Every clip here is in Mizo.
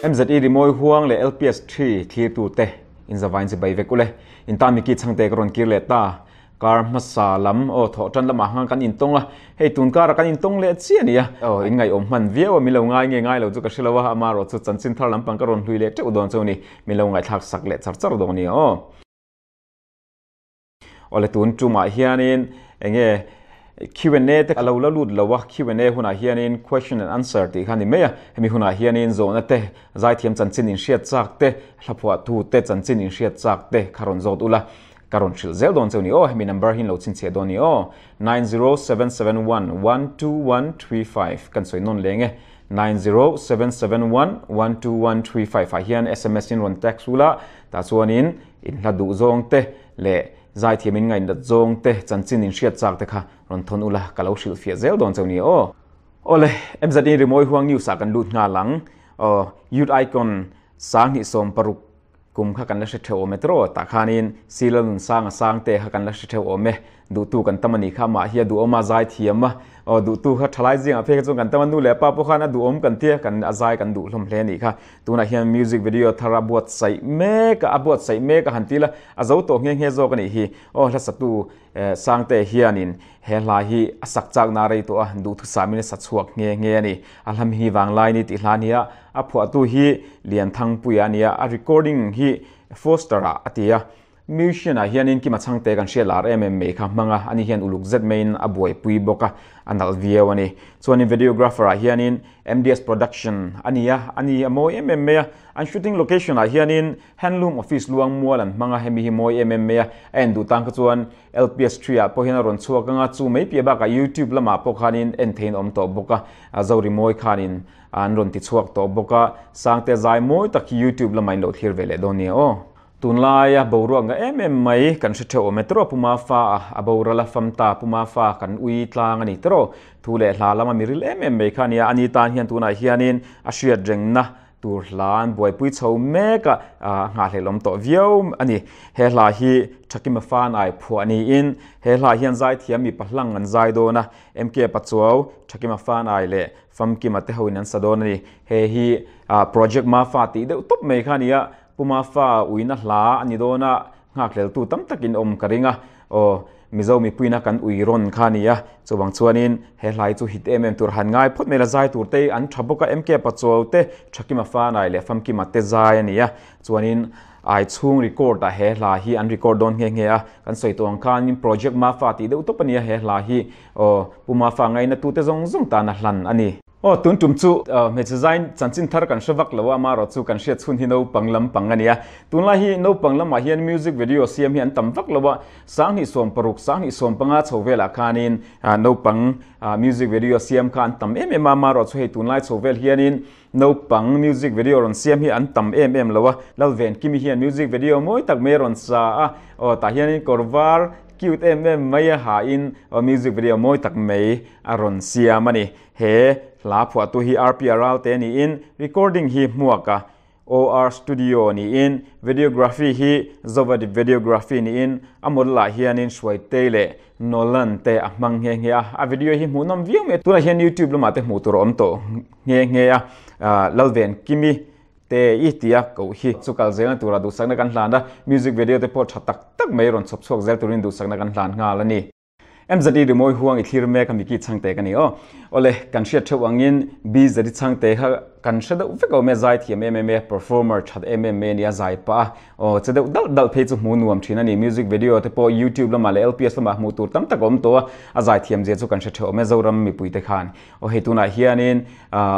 MZE Rimawi Huang leh LPS Ṭhi thlirtute inzavain chibai vek ule. Intan Mickey Chhangte ka rawn kir leh ta. Kar hmasa lam aw thawh ṭan lamah khan kan intawng a, hei tun karah kan intawng leh chiah a ni a. Aw inngaihawm hman viau a, min lo ngai nge ngai lo chu ka hre lo a, amaherawh chu chanchin thar lampang ka rawn hlui leh ṭeuh dawn chu a ni. Min lo ngaihthlak sak leh char char dawn a ni aw. Awle tun tumah hianin enge Q&A te a lo la lut lo a, Q&A hunah hianin question and answer tih kha a ni mai a, hemi hunah hianin zawhna te, zaithiam chanchin inhriat chak te, hlaphuahtu te chanchin inhriat chak te kha rawn zawt ula, ka rawn hrilh zel dawn cheu ni aw, hemi number hi in lo chhinchhiah dawn ni aw, 9077112135 kan sawi nawn leng e, 9077112135 ah hian sms in rawn text ula, tah chuanin in hla duh zawng te leh zaithiam in ngainat zawng te chanchin in hriat chak te kha rawn thawn ula ka lo hrilh fiah zel dawn cheu ni aw. Awle, MZE Rimawi Huang News ah kan lut nghal ang. Aw, Youth Icon 2016 kum kha kan la hre theuh awm e tiraw? Tah khanin Sila Nun Sanga Sangte kha kan la hre theuh awm e. Duhtu kan tam a nih kha, amah hi a duhawm a, zaithiam a. Aw, duhtu kha thalai zingah phei kha chuan kan tam a, nu leh pa pawh khan a duhawm kan tia, kan a zai kan duh hlawm hle a nih kha. Tunah hian music video thar a buatsaih mek a, a buatsaih mek a han ti la, a zo tawh nghe nghe zawk a nih hi. Aw, hlasatu Sangte hianin he hla hi a sak chakna rei tawh a, duhthusam in a sa chhuak nghe nghe a ni. A hla hming hi Vanglaini tih hla a ni a, a phuahtu hi Lianthangpuia a ni a, a recording hi Foster-ah a ti a. Musician ah hianin Kima Chhangte kan hriat lar em em mai kha hmang a, ani hian uluk zet maiin a buaipui bawk a, a nalh viau a ni. Chuanin videographer ah hianin MDS Production a ni a, a ni a mawi em em mai a. An shooting location ah hianin Handloom Office Luangmual an hmang a, hemi hi mawi em em mai a, a en duh tan kha chuan LPS three ah pawh hian a rawn chhuak ang a, chu mai piah bakah YouTube lamah pawh khanin en theihin a awm tawh bawk a, Zorimawi khanin an rawn ti chhuak tawh bawk a, Sangte zai mawi tak hi YouTube lamah in lo thlir ve leh dawn nia aw. Tunlaia boruak nga em em mai kan hre theuh awm e tiraw Puma fa a a boral a fam ta Puma fa kan ui tlang a ni tiraw thu leh hla lama miril em em mai kha a nia ani tan hian tunah hianin a hriat rengna tur hla an buaipui chho mek a a nghahhlelawm tawh viau a ni he hla hi Thakima Fanai phuah niin he hla hian zaithiam mipa hlang an zai dawn a MK Pachuau Thakima Fanai leh Famkima te hoin an sa dawn a ni he hi project Mafa tih deuh tawp mai kha a ni a. Puma fa uina hla a ni dawn a, nghakhleltu tam takin awm ka ring a, aw, Mizo mipuina kan ui rawn kha a ni a, chuvang chuanin he hla hi chu hit em em tur han ngai phawt mai la, zai tur te an tha bawk a, MK Pachuau te, Thakima Fanai leh Famkima te zai a ni a, chuanin ai chhung record ah he hla hi an record dawn nghe nghe a, kan sawi tawh ang khanin Project Mafa tih deuh tawp a ni a, he hla hi aw, Puma fa ngaina tute zawng zawng tan a hlan a ni. Aw, tun tum chu hmeichhe zain chanchin thar kan hre vak lo a, amaherawh chu kan hriat chhun hi naupang lampang a ni a. Tunlai hi naupang lamah hian music video siam hi an tam vak lo a, 2016, 2015 chho velah khanin naupang music video siam kha an tam em em a, amaherawh chu hei tunlai chho vel hianin naupang music video rawn siam hi an tam em em lo a. Lalvenkimi hian music video mawi tak mai a rawn sa a, aw tah hianin kawr var cute em em mai a hain music video mawi tak mai a rawn siam a ni. He hla phuahtu hi RP Aralte niin recording hi hmuaka OR Studio niin videography hi Zovadi Videography niin a model ah hianin Hruaitei leh Nolan te a hmang nghe nghe a, a video hi hmuhnawm viau mai a, tunah hian YouTube lamah te hmuh tur a awm tawh nghe nghe a, Lalvenkimi te i tia koh hi chu kal zelna tura duhsakna kan hlan a, music video te pawh tha tak tak mai rawn chhawp chhuak zel turin duhsakna kan hlan nghal a ni. MZE Rimawi huang i thlir mek a Mickey Chhangte ka ni aw. Awle, kan hriat theuh angin BZE Chhangte kha kan hre deuh vek awm e, zaithiam em em e, performer that em em mai a ni a, zai pah a, aw che deuh dalh dalh phei chu hmu nuam thin a ni. Music video te pawh YouTube lamah leh LPS lamah hmuh tur tam tak a awm tawh a, a zaithiam zia chu kan hre theuh awm e Zoram mipuite khan. Aw hei tunah hianin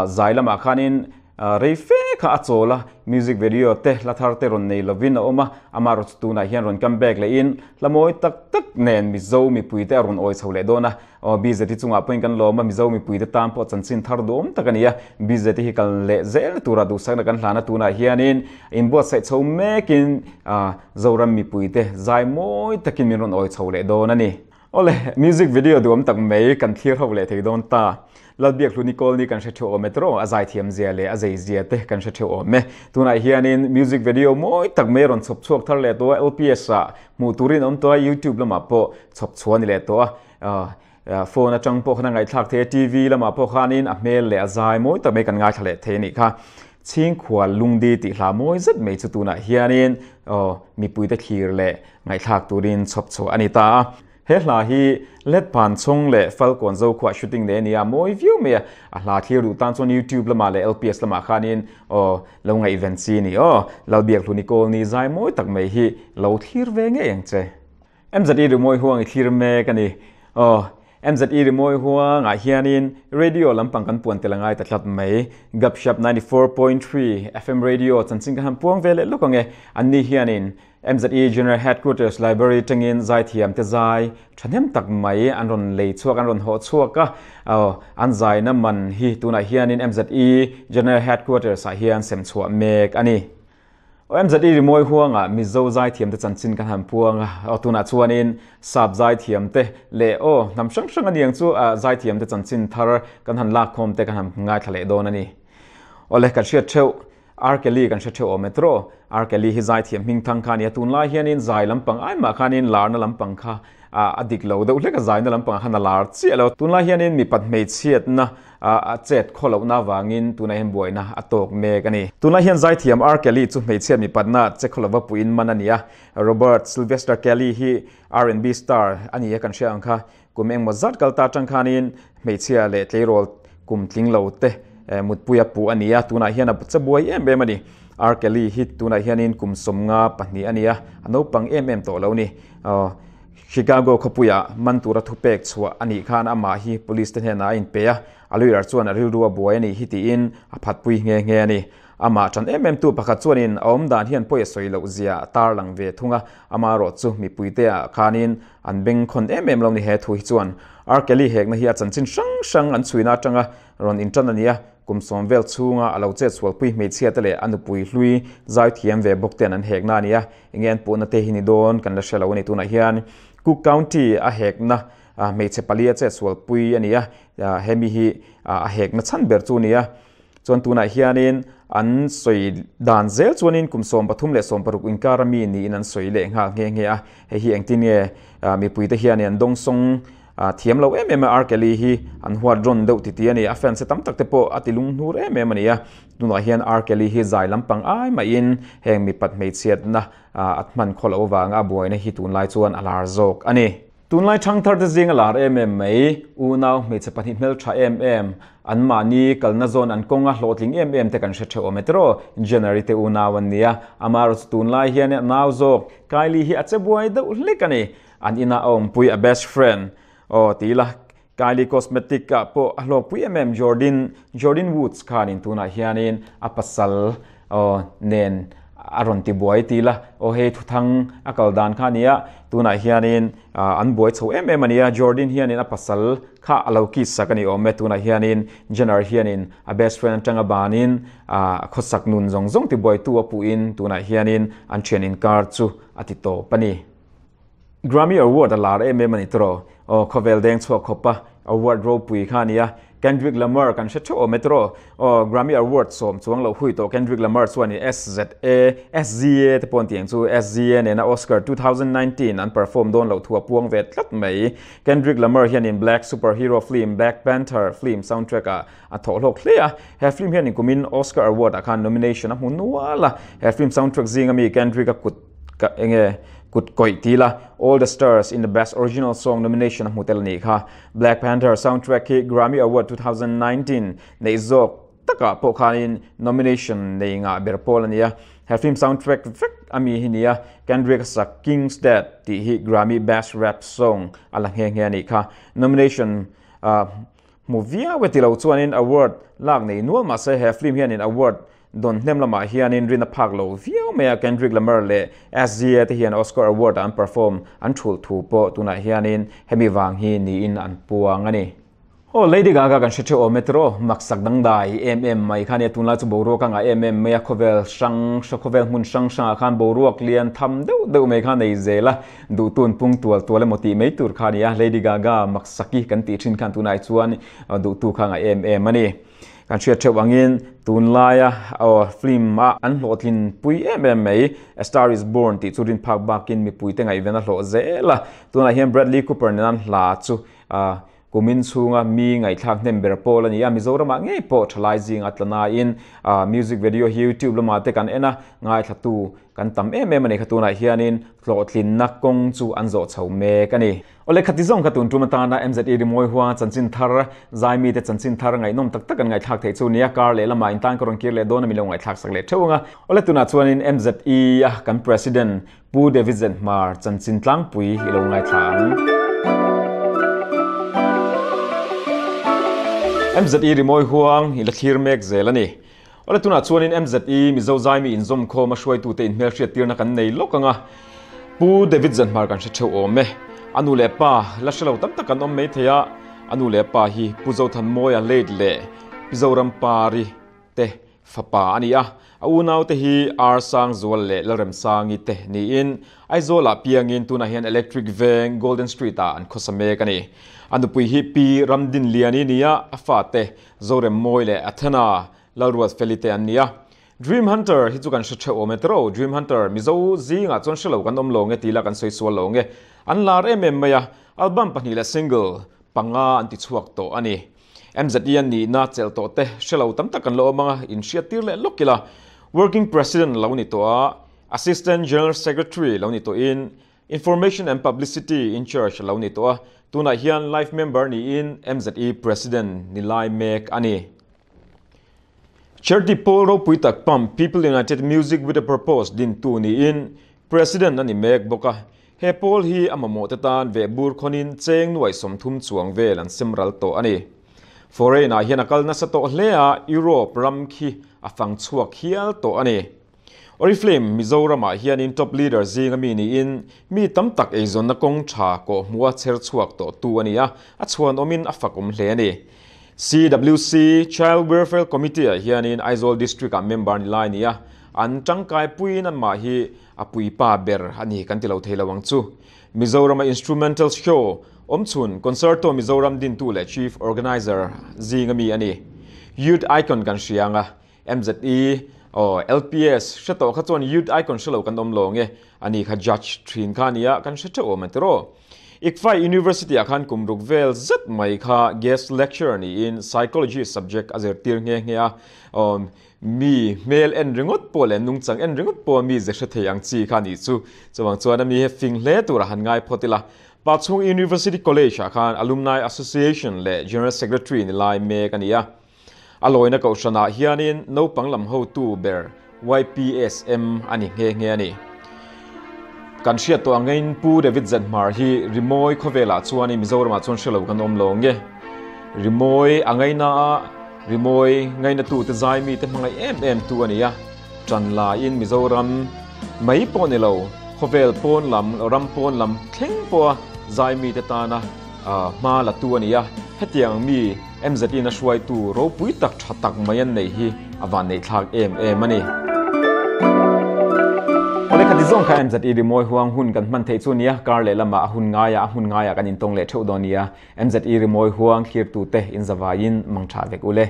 zai lamah khanin Rei fe kha a chawl a, music video te hla thar te rawn nei lovin a awm a, amaherawh chu tunah hian rawn come back lehin hla mawi tak tak nen Mizo mipui te a rawn awi chho leh dawn a, aw BZT chungah pawhin kan lawm a, Mizo mipui te tan pawh chanchin thar duhawm tak a ni a, BZT hi kal leh zel tura duhsakna kan hlan a, tunah hianin inbuatsaih chho mekin Zoram mipui te zai mawi takin min rawn awi chho leh dawn a ni. Awle, music video duhawm tak mai kan thlir ho leh thei dawn ta. Lalbiak Hluni Kawlni kan hre theuh awm e tiraw, a zaithiam zia leh a zei zia te kan hre theuh awm e. Tunah hianin music video mawi tak mai a rawn chhawp chhuak thar leh tawh a, LPS ah hmuh turin a awm tawh a, YouTube lamah pawh chhawp chhuah a ni leh tawh a. Phone atang pawh khan a ngaihthlak thei a, TV lamah pawh khanin a hmel leh a zai mawi tak mai kan ngaithla leh thei a nih kha. Chhingkhual Lungdi tih hla mawi zet mai chu tunah hianin aw mipuite thlir leh ngaihthlak turin chhawp chhuah a ni ta a. He hla hi Letpan chhawng leh Falkawn Zokhuah shooting nei a ni a, mawi viau mai a. A hla thlir duh tan chuan YouTube lamah leh LPS lamah khanin aw lo ngaihven chi a ni aw. Lalbiakhluni Kawlni zai mawi tak mai hi lo thlir ve ngei ang che. MZE rimawi huang i thlir mek a ni. Aw, MZE rimawi huangah hianin radio lampang kan puan tel a ngai ta tlat mai. Gupshup 94.3 FM radio chanchin ka han puang ve leh lawk ang e. Anni hianin MZE General Headquarters Library tangin zaithiam te zai thahnem tak mai an rawn lei chhuak, an rawn hawh chhuak a. Aw, an zaina man hi tunah hianin MZE General Headquarters ah hian sem chhuah mek a ni. OMZE rimawi huangah Mizo zaithiamte chanchin kan han puang a, aw tunah chuanin Sap zaithiamte leh aw hnam hrang hrang a niang chu zaithiamte chanchin thar kan han lakkhawm te kan han ngaithla leh dawn a ni. Awle kan hriat theuh, R Kelly kan hre theuh awm e tawh, R Kelly hi zaithiam hming thang kha a ni a, tunlai hianin zai lampang ai mah khanin larna lampang kha a dik lo deuh hlek a, zaina lampangah khan a lar chiah lo. Tunlai hianin mipat hmeichhiatna a chet khaw lohna avangin tunah hian buaina a tawk mek a ni. Tunlai hian zaithiam R Kelly chu hmeichhia mipatna che khaw lova puiin man a ni a. Robert Sylvester Kelly hi R&B star a ni a kan hria ang kha. Kum engmaw zat kal ta atang khanin hmeichhia leh tleirawl kum tling lo te mutpui a puh a ni a, tunah hian a che buai em em a ni. R Kelly hi tunah hianin kum 52 a ni a, a naupang em em tawh lo a ni. Chicago khawpuiah man tura thupek chhuah a nih khan amah hi police te hnenah a inpe a, a lawyer chuan a rilru a buai a nih hi tiin a phatpui nghe nghe a ni. Amah ṭan em em tu pakhat chuanin a awmdan hian pawi a sawi loh zia a tarlang ve thung a, amaherawh chu mipuite ah khanin an bengkhawn em em lo ni he thu hi chuan R. Kelly hekna hi a chanchin hrang hrang an chhuina atanga rawn inṭan a ni a, kum sawm vel chhunga a lo chet sualpui hmeichhia te leh a nupui hlui zaithiam ve bawk ten an hekna a ni a. Enge an puhna te hi ni dawn kan la hre lo a ni. Tunah hian Cook County a hekna hmeichhe pali a chetsualpui a ni a, hemi hi a hekna chhan ber chu a ni a. Chuan tunah hianin an sawi dan zel chuanin kum 13 leh 16 inkar ami niin an sawi leh nghal nghe nghe a. Hei hi engtin nge mipuite hianin an dawngsawng thiam lo em em a, R Kelly hi an huat rawn deuh titi a ni. A fans te tam tak te pawh a ti lunghnur em em a ni a. Tunah hian R Kelly hi zai lampang ai mahin heng mipat hmeichhiatna a hman khaw loh avanga a buaina hi tunlai chuan a lar zawk a ni. Tunlai thangthar te zinga lar em em mai, unau hmeichhe pahnih hmeltha em em, an mahni kalna zawn an kawnga hlawhtling em em te kan hre theuh awm e tiraw? Jenner-i te unau an nia, amaherawhchu tunlai hian a nau zawk Kylie hi a che buai deuh hlek a ni. An inah a awmpui a best friend aw ti ila Kylie Cosmetic ah pawh a hlawkpui em em Jordyn Jordyn Woods khanin tunah hianin a pasal aw nen a rawn ti buai ti ila aw hei thuthang a kal dan kha a nia tunah hianin an buai chho em em a nia Jordyn hianin a pasal kha a lo kiss sak a ni awm e tunah hianin Jenner hianin a best friend atanga banin a khawsak nun zawng zawng ti buaitu a puhin tunah hianin an thian inkar chu a ti tawp a ni. Grammy Award a lar em em a ni tawh. Aw, khawvel deng chhuak khawp a award ropui kha a ni a. Kendrick Lamar kan hre theuh awm e tawh. Aw, Grammy Award sawm chuang loh hui tawh Kendrick Lamar chuan i SZA, SZA te pawh an tih ang chu, SZA nena Oscar 2019 an perform dawn loh thu a puang ve tlat mai. Kendrick Lamar hianin Black superhero film Black Panther film soundtrack ah a thawh hlawk hle a. He film hianin kumin Oscar Award ah khan nomination a hmu nual a. He film soundtrack zinga mi Kendrick a kut Ka enge kut kawih ti la, All the Stars in the Best Original Song nomination a hmu tel a nih kha. Black Panther soundtrack hi Grammy Award 2019 neih zawk takah pawh khanin nomination nei ngah ber pawl a ni a. He film soundtrack vek a mi hi nia Kendrick a sak King's Dead tih hi Grammy Best Rap Song a la nghe nghe a nih kha. Nomination hmu viau e ti lo chuanin award lak nei nual mahse he film hianin award Dawn hnem lamah hianin rin a phak lo viau mai a, Kendrick Lamar leh SZA te hian Oscar Award ah an perform an thulh thu pawh tunah hianin hemi vang hi niin an puang a ni. Aw Lady Gaga kan hre theuh awm e tiraw, maksak dangdai em em mai kha nia, tunlai chu boruak a ngah em em mai a, khawvel hrang hra khawvel hmun hrang hrangah khan boruak lian tham deuh deuh mai kha nei zel a, duhtun pung tual tual emaw tih mai tur kha a ni a, Lady Gaga maksaki kan tih thin khan tunah chuan duhtu kha a ngah em em a ni. Kan hriat theuh angin tunlaia aw film a an hlawhtlin pui em em mai A Star Is Born tih chu rin phak bakin mipuite ngaihven a hlawh zel a. Tunah hian Bradley Cooper nen an hla chu Kumin chhunga mi ngaihthlak hnem ber pawl a ni a, Mizoramah ngei pawh thalai zinga tla nain music video hi YouTube lamah te kan en a, ngaithlatu kan tam em em a ni kha tunah hianin hlawhtlinna kawng chu an zawh chho mek a ni. Awle khati zawng kha tun tum atana MZE Rimawi Hua chanchin thar, Zaimi te chanchin thar ngaihnawm tak tak an ngaihthlak theih chu nia, kar leh lamah intan ka rawn kir leh dawn a milo ngaihthlak sak leh theuh ang a. Awle tunah chuanin MZE a kan President Pu David Zenhmar chanchin tlangpui i lo ngaithla ang. MZE Rimawi Huang i la thlir mek zel a ni. Awle tunah chuanin MZE Mizo Zaimi inzawmkhawm a hruaitute inhmelhriattirna kan nei lawk ang a. Pu David Zenhmar kan hre theuh awm e. A nu leh pa la hre lo tam tak kan awm mai thei a. A nu leh pa hi Pu Zothanmawia late leh Pi Zorampari te Fapa a ni a, a unaute hi Ar Sangzual leh Lalremsangi te niin Aizawlah piangin tunah hian Electric Veng, Golden Street-ah an khawsa mek a ni. A nupui hi Pi Ramdinliani ni a, a fate Zoremmawi leh Athena Lalruatfeli te an ni a. Dream Hunter hi chu kan hre theuh awm e tiraw? Dream Hunter Mizo zingah chuan hre lo kan awm lo nge tih lah kan sawi sual lo nge. An lar em em mai a, album pahnih leh single panga an ti chhuak tawh a ni. MZE a nihna chelh tawh te hre lo tam tak kan la awm ang a, inhriattir leh lawk ila. Working President lo ni tawh a, Assistant General Secretary lo ni tawhin, Information and Publicity in charge lo ni tawh a, tunah hian Life Member niin MZE President ni lai mek a ni. Charity pawl ropui tak pump People United Music with a Purpose dintu niin President a ni mek bawk a, He pawl hi a mamawhte tan vehbur khawnin cheng nuai 30 chuang vel an sem ral tawh a ni. Foreign ah hian a kal nasa tawh hle a, Europe ram khi a fang chhuak hial tawh a ni. Oriflame Mizoram ah hianin top leader zinga mi niin mi tam tak eizawnna kawng tha kawhhmuha chher chhuak tawh tu a ni a, a chhuanawmin a fakawm hle a ni. CWC, Child Welfare Committee ah hianin Aizawl District ah member ni lai a ni a, an tangkai puiin anmah hi A puipa ber a ni kan ti lo thei lo ang chu. Mizorama Instrumental Show awmchhun Concerto Mizoram dintu leh Chief Organiser zinga mi a ni. Youth Icon kan hria ang a, MZE, aw, LPS hre tawh kha chuan Youth Icon hre lo kan awm lo ang e, a ni kha Judge thin kha a nia, kan hre theuh awm ang tiraw. ICFAI University ah khan kum ruk vel zet mai kha Guest Lecturer niin Psychology subject a zirtir nghe nghe a, aw, Mi hmel en ringawt pawh leh nungchang en ringawt pawh mi ze hre thei ang chi kha nih chu. Chuvang chuan a mi he fing hle turah han ngai phawt ila. Pachhung University College ah khan Alumni Association leh General Secretary ni lai mek a ni a. A lawina kohhranah hianin naupang lam hotu ber YPSM a ni nghe nghe a ni. Kan hriat tawh angin Pu David Zenhmar hi rimawi khawvelah chuanin Mizoramah chuan hre lo kan awm lo nge. Rimawi a ngaina a, rimawi ngainatute zaimite hmangaih em em tu a ni a. Ṭan laiin Mizoram mai pawh ni lo, khawvel pawn lam, ram pawn lam thleng pawha zaimite tana hma la tu a ni a. Hetiang mi MZE-in a hruaitu ropui tak tha tak mai an neih hi a vanneihthlak em em a ni. Awle khati zawng kha MZE rimawi huang hun kan hman theih chu nia, kar leh lamah a hun ngaiah a hmun ngaiah kan intawng leh theuh dawn nia. MZE rimawi huang thlirtute inzavaiin mang tha vek ule.